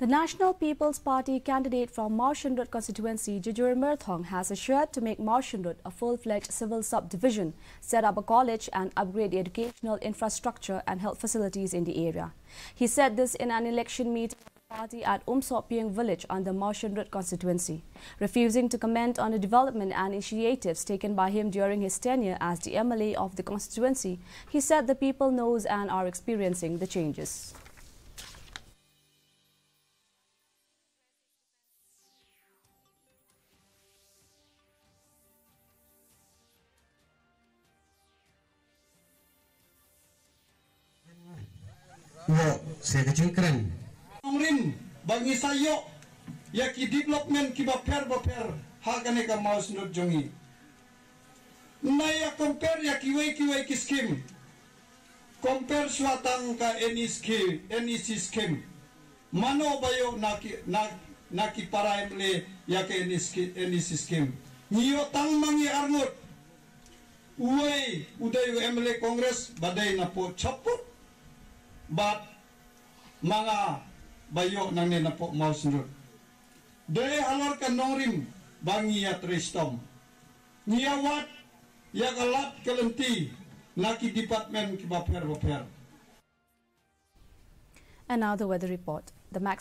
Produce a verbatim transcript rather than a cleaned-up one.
The National People's Party candidate from Mawshynrut constituency, Jujur Myrthong, has assured to make Mawshynrut a full-fledged civil subdivision, set up a college and upgrade the educational infrastructure and health facilities in the area. He said this in an election meeting of the party at Umsopyeng village under Mawshynrut constituency. Refusing to comment on the development and initiatives taken by him during his tenure as the M L A of the constituency, he said the people knows and are experiencing the changes. Wo, se ka jingkren. Nongrim, ba ngi sa ïoh ïa ki development kiba pher ba pher ha kane ka Mawshynrut jong ngi. Nai ïa compare ïa kiwei kiwei ki scheme. Compare shuwa tang ka N E C scheme, N E C scheme. Mano ba ïoh na ki, na, na ki para M L A ïa ka N E C, N E C scheme. Ngi ïoh tang ma ngi arngut. Uwei u dei u M L A Congress ba dei na poh Choput. Bad ma nga ba ïoh nangne na poh Mawshynrut. Dei halor ka nongrim ba ngi ïa trei shitom. Ngi ïa wad ïa ka lad ka lynti na ki department kiba pher ba pher. And now the weather report. The max